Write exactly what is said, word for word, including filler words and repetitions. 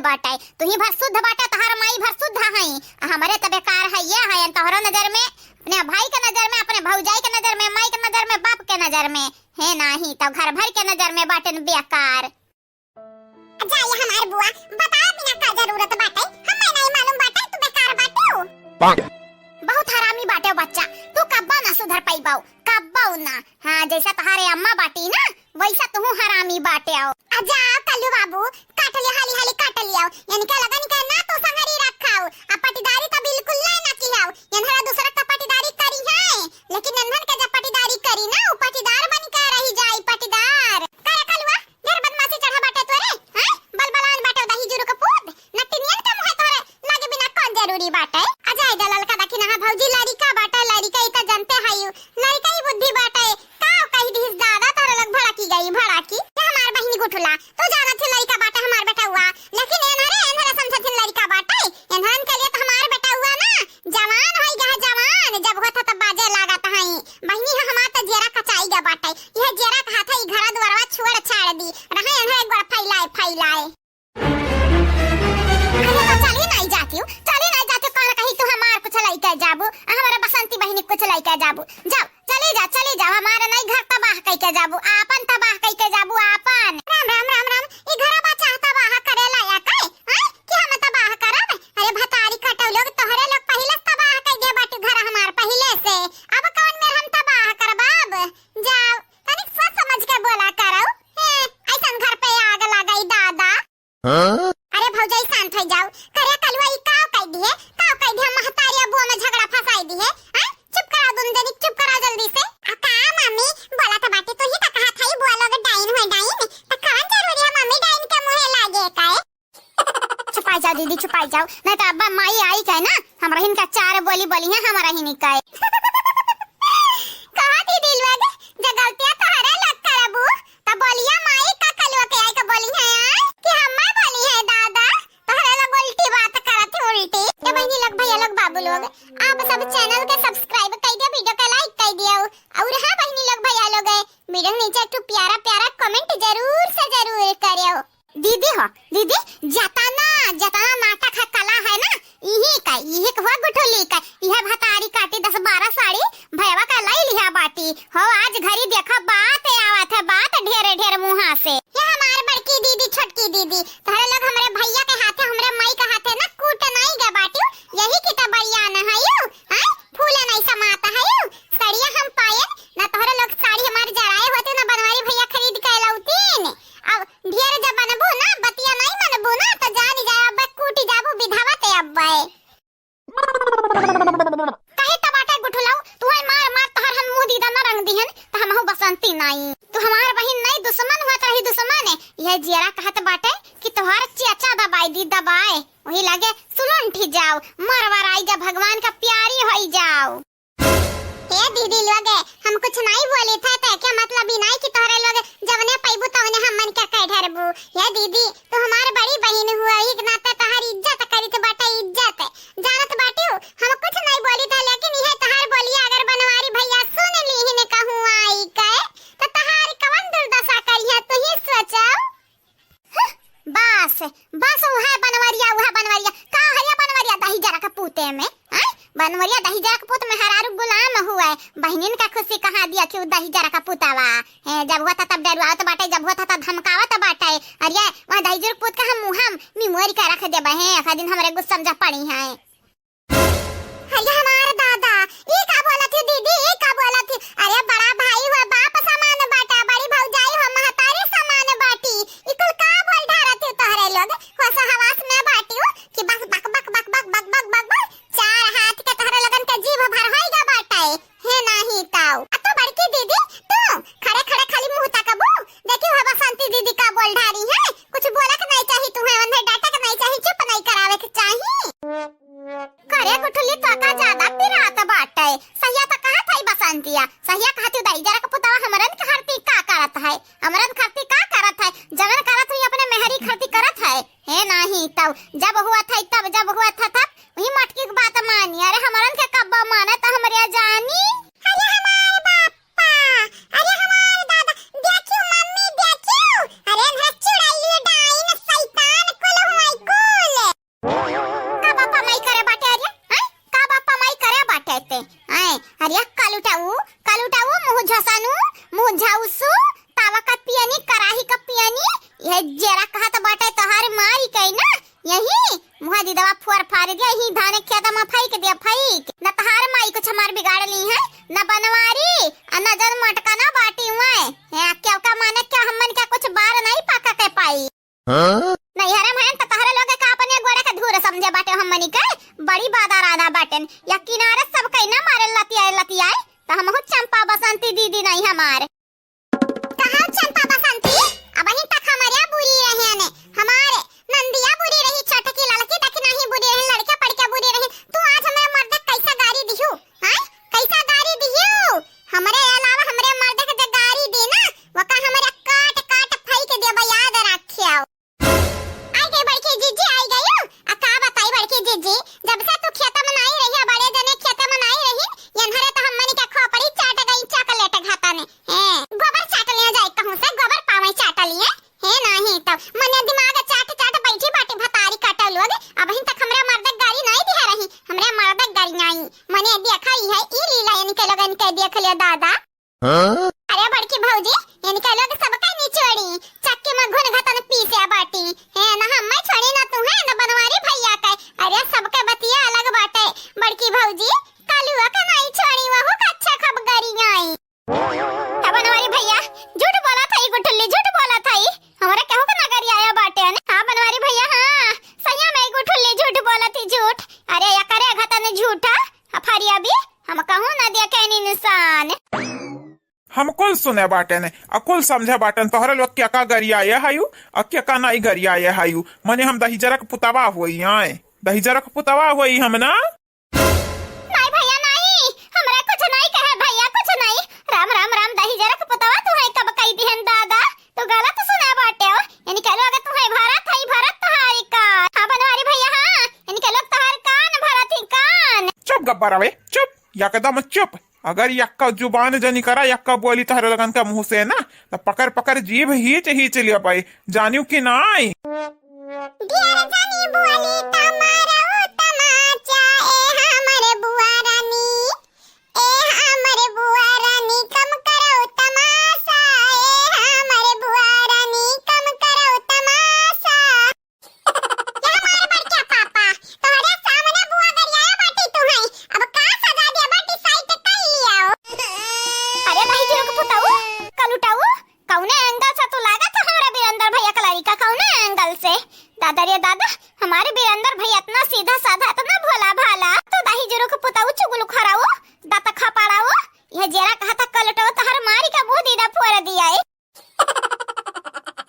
बाटे, तुही भर शुद्ध बाटे, तोहार माई भर शुद्ध हई, हमरे त बेकार हइये हयन तोहरो नजर में, अपने भाई के नजर में, अपने भौजाई के नजर में, माई के नजर में, बाप के नजर में, हे नाही तउ घर भर के नजर में बाटेन बेकार। जा ये हमार बुआ, बताए बिना का जरूरत बाटे? हमें नहीं मालूम बाटे तू बेकार बाटे हो। बहुत हरामी बाटे हो बच्चा, तू कब्बा ना सुधर पाइबाऊ, कब्बा ना। हाँ, जैसा तोहारे अम्मा बाटी ना, वैसा तू हरामी बाटे हो। आ जा कल्लू बाबू, काट लिया, हाली हाली काट लिया। इनके लगन के ना तू संगरी रखाओ, आ पटीदारी तो बिल्कुल ले ना कियाओ। इन्हरा दूसरा का पटीदारी करी है, लेकिन इन्हन के जब पटीदारी करी ना, उ पटीदार बन के रही जाई, पटीदार। करे कलुआ, ढेर बदमाशी चढ़ा बाटे तोरे, हैं? बलबलान बाटे दही जुरु के पूत, नटिनियन के मुँहे तोरे लागे बिना कौन जरूरी बाटे? आ जाए दा ललका देखी ना, हाँ भौजी, लड़िका बाटे, लड़िका ई त जानते हयू, लड़िका ही बुद्धि बाटे, का कही दिहिस दादा, तोरे लोग भड़की गई, भड़की। ये हमार बहिनी गुठुला, तू जानत ही लड़िका बाटे हमार बेटउआ, लेकिन एन्हरे, एन्हरे समझत ही लड़िका बाटे, एन्हरन के लिए तो हमार बेटउआ ना, जवान होई गा, जवान, जब होत ह तब बाजे लागत हई। बहिनी हो हमार त जियरा कचाई गा बाटे। इहे जियरा कहत है, ई घरा दुआरवा छोड़ छाड़ दी। रहे एन्हरे एक बार फैलाए, फैलाए। अरे तो चली नाई जाती हूँ, चली नाई जाती हूँ, कहाँ कहीं तू हमार कुछ लइके जाबू, आ हमारे बसंती बहिनी कुछ लइके जाबू। जाओ, चली जा, चली जा, हमारे नाई घर तबाह कइके जाबू, आपन तबाह कइके जाबू, आपन। राम, राम, राम, राम, ई घरा बचा तबाह करे लायक है, हैं? कि हम तबाह करब? अरे भतारी कटौ लोग, तोहरे लोग पहिले तबाह कइ दे बाटू घर हमार पहिले से। अब कौन मेर हम तबाह करब? अब जाओ, तनिक सोच समझ के बोला करो। हे, ऐसन घर पे आग लगाई दादा। हाँ? अरे भौजाई शांत हो जाओ। करे कलुआ ई काव कइ दिए? काव कइ दिए? महतारी अबुआ में झगड़ा फंसाई दिए। हैं? चुप कराओ दोनों जनी, चुप कराओ जल्दी से। आ का मम्मी, बोला तो बाटे, तू ही तो कहा था, ई बुआ लोग डाइन हुए डाइन। तो कौन जरूरी है मम्मी डाइन के मुँहे लागे का? छुपाई जाओ दीदी, छुपाई जाओ, नहीं तो अब्बा माई आई के ना, हमरहिन का चार बोली बोली है, हमरहिन का। कहा दीदी लोग, जे गलतियाँ तोहरे लोग करबू, त बोलिया माई का कलुआ के आई के बोली है, आय? कि हम्मा बोली है दादा, तोहरे लोग उल्टी बात करत है, उल्टी। ए बहिनी लोग, भैया लोग, बाबू लोग, आप सब channel के subscribe कइ दियो, video के like कइ दियो। और हाँ बहिनी लोग, भैया लोग, video के नीचे एक ठो प्यारा प्यारा comment जरूर से जरूर करियो। दीदी हो, दीदी, जतना, जतना नाटक है, कला है ना, इही का, इही का हुआ गुठुली का, इहे भतारी काटी दस बारह साड़ी, भयवा का लाई लिहा बाटी। हो, आज घरी देखा बात आवत है, बात ढेर ढेर मुँहा से। ये हमार बड़की दीदी, छोटकी दीदी, तोहरे लोग हमरे भैया के हाथे, हमरे माई के हाथे ना कूट नाई गा बाटियो, यही की तो बड़ियान हयू, हैं? फूले नाई समात हयू, सड़िया हम पायन, ना तोहरे लोग साड़ी हमार जराए होते, ना बनवारी भैया खरीद के लौतीन। अब ढेर जब बनबू ना, बतिया नहीं मनबू ना, तो जानी जाए, अब कूटी जाबू विधवा ते अब। कहे त बाटे गुठुलाऊ, तू है मार मार, तोहर हम मुँह दीदा न रंग दिहन, त हमहू बसंती नाई। तू हमार बहिन नहीं, दुश्मन हुआ त रही दुश्मन। यह जियरा कहत बाटे कि तोहर चेचा दबाई दी, दबाए। वही लगे सुलंठी जाओ, मरवराई जा, भगवान का प्यारी होई जाओ। हे दीदी लोग, हम कुछ नाई बोली थे, ते के मतलब ई नाई कि तोहरे लोग जवने पैबू तवने हमन के कह ढरबू। हे दीदी, तू हमार बड़ी बहिन हुआ, ई के नाते तोहार इज्जत करी तो बाटे इज्जत। जानत बाटियो, हम कुछ नाई बोली थे, लेकिन इहे तोहार बोलिया अगर बनवारी भैया सुन लीहिन कहूँ आई के, तो तोहार कवन दुर्दशा करिहे, तू ही सोचो। हं, बस, बस, उहे बनवरिया, उहे बनवरिया। का है ये बनवरिया दही जरा के पूते में? हैं? बनवरिया दही जरा के पूत में हरारू गुलाम हुए। बहिनिन का खुशी कहाँ दिया कि उ दही जरा का पूतावा। हैं, जब हुआ था तब डरुआवत बाटे, जब हुआ था तब धमकावत बाटे। अरे, वह दही जरा के पूत का हम मुँह में मोरी के रख देबे हैं, एक दिन हमरे गुस्सा में जा पड़ी हैं। अरे हमार दादा, ई का बोलत ही दीदी, ई का बोलत ही? अरे बड़ा भाई हुआ बाप समान बाटा, बड़ी भौजाई हुआ महतारी समान बाटी। ई कुल का बोल ढारत ही तोहरे लोग? होश हवास में बाटियो कि बक बक बक बक, चार हाथ के तोहरे लोगन के जीभ भर होइगा बाटे। हे नाही ताऊ। आ तू बड़की दीदी, तू खड़े खड़े खाली मुँह तकबू। देखी हो बसंती दीदी का बोल ढारी है। कुछ बोलक नहीं चाही तुहे, उन्हें डांटक नहीं चाही, चुप नहीं करावे के चाही। करे गुठली तो का ज्यादा पिरात बाटे। सहिया तो कहत है बसंतिया, सहिया कहत है दही जरा के पुतवा हमरन के हरती का करत है, हमरन खरती का करत है, जवन करत हुई अपने मेहरी खरती करत है। हे नाही तब जब हुआ था तब, जब हुआ था तब वही मटकी के बात मानी। अरे हमरन के कब्बा माने तो हमरे जानी। अरे हमार बाप पा, अरे हमार दादा, देखियो मम्मी, देखियो, अरे ना चुड़ैल डाइन शैतान कुल हुआई को, नैहरे में हयन त तहरे लोग का अपने गोड़े के धूर समझे बाटे हमनी के। बड़ी बादा राधा बाटेन। या किनारे सब कहीं ना मारे लतियाए लतियाए। त हमहू चंपा बसंती दीदी नहीं हमार। कहाँ चंपा बसंती? अबहीं तक हमरे बुरी रहे ने। हमारे नंदिया बुरी रही, छोटकी लड़की तक नहीं बुरी रही, लड़के पड़के बुरी रही। तू आज हमरे मर्द के कैसा गारी दिहू? हाँ? कैसा गारी दिहू? हमरे अलावा हमरे मर्द के जे गारी दी ना, वका हमरे काट काट फेंक देबे, याद रखियो। आई गई बड़की जीजी, आई गई हो। आ का बताई बड़की जीजी, जब से तू खेत में नाई रही, बड़े जने खेत में नाई रही, यन्हरे तो हमनी के खोपड़ी चाट गई चॉकलेट घाता ने। हैं, गोबर चाट लिया जाए कहूँ से, गोबर पावे चाट लिए। हे नाही तो मने दिमाग चाट चाट बैठी बाटी भतारी काटो लोग। अबहिन तक हमरे मर्द गारी नाई दिहे रही, हमरे मर्द गारी नाई। मने देखा ही है ई लीला इनके लोगन के, देख लियो दादा। हाँ? अरे बड़की भौजी, इनके लोग सबका निचोड़ी, चक्की में घुन घतन पीसे बाटी। हे ना हम मैं छोड़ी ना तू है ना बनवारी भैया के। अरे सबके बतिया अलग बाटे। बड़की भौजी, कलुआ के नाई छोड़ी, वहू का अच्छा खब गारी आई। हाँ बनवारी भैया, झूठ बोला था ई गुठुल्ली, झूठ बोला था ई। हमरे केहू के नगरी आया बाटे ने। हाँ बनवारी भैया, हाँ, सैया में ई गुठुल्ली झूठ बोला थी, झूठ। अरे एकरे घतन झूठा, अफरिया भी, हम कहूँ ना देखे नी निशान। हम कुल सुने बाटे ने, आ कुल समझे बाटन, तोहरे लोग क्या का गरियाए हायु, आ क्या का नाई गरियाए हायु। मने हम दहिजरक पुतवा होई आए, दहिजरक पुतवा होई हम ना। नाई भैया नाई, हमरा कुछ नाई कहे भैया, कुछ नाई। राम राम राम, दहिजरक पुतवा तू है कब कही दिहन दादा, तू गलत सुने बाटे हो। इनके लोग तू है भरत है, भरत तोहारी कान। हाँ बनवारी भैया हाँ, इनके लोग तोहार कान भरत ही कान। चुप गब्बर अबे, चुप, एकदम चुप। अगर यक्का जुबान जनी करा, यक्का बोली तोहरे लगन का मुँह से ना, त पकड़ पकड़ जीभ हीच हीच लिया पाई, जानियो कि नाई। ढेर जनी बोली त मारऊ तमाचा, ए हमर बुआ रानी, ए हमर बुआ रानी, कम करऊ तमाशा, ए हमर बुआ रानी, कम करऊ तमाशा। ए हमार बड़का पापा, तोहरे सामने बुआ गरियाए बाटी तू है, अब का सजा देबा decide कई लियाओ। अरे दहिजरक पुतऊ, कलुटऊ, कौने angle से तू लागत है हमरा बीरेंद्र भैया का लड़िका, कौने angle से? दादा रे दादा, हमारे बीरेंद्र भैया इतना सीधा साधा, इतना भोला भाला, तू दहिजरक पुतऊ चुगलखोरऊ, दाँत खपाड़ऊ, यह जेरा कहा था कलटऊ तोहर मारी का मुँह दीदा फोड़ दिया है।